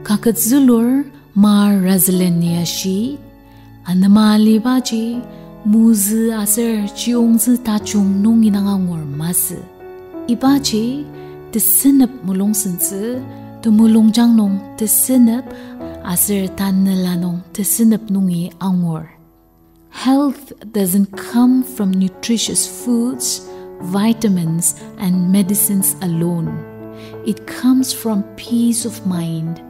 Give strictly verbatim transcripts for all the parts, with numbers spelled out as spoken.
Kaket zülur Mar Razalen-i ashi, anema alibaji mozü aser chiyongtsü tajung nungi dang angur masü. Ibaji tesünep mulungsentsü, temulungjang nung tesünep aser tanela nung tesünep nungi angur. Health doesn't come from nutritious foods, vitamins, and medicines alone. It comes from peace of mind,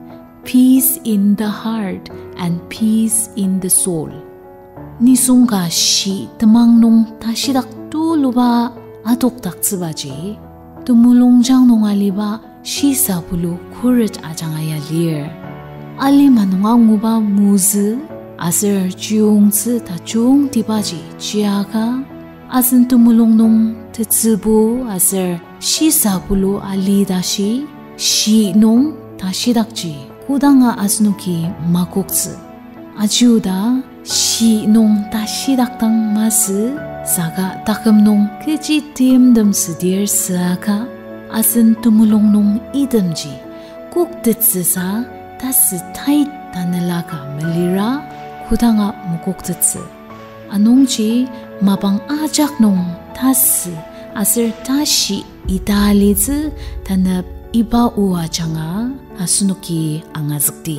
peace in the heart, and peace in the soul. Nisung ka shi temang nung tashidak tuluba adokdaktsübaji, temulungjang nung aliba shisa pulu khuret ajanga ya lir. Alima nung anguba mozü aser chiyongtsü tajungtibaji chiaka, asen temulung nung tetsübu aser shisa pulu ali tashi, shi nung tashidakji kodanga asenoki makoktsü. Ajiuda shi nung tashidak dang masü, saka taküm nung kechi timtem südir süaka, asen temulung nung itemji koktettsüsa tasü tai tanela ka melira kodanga makoktettsü. Anungji mapang ajak nung tasü aser tashi ita alitsü tanep iba o ajanga asenoki angazükdi.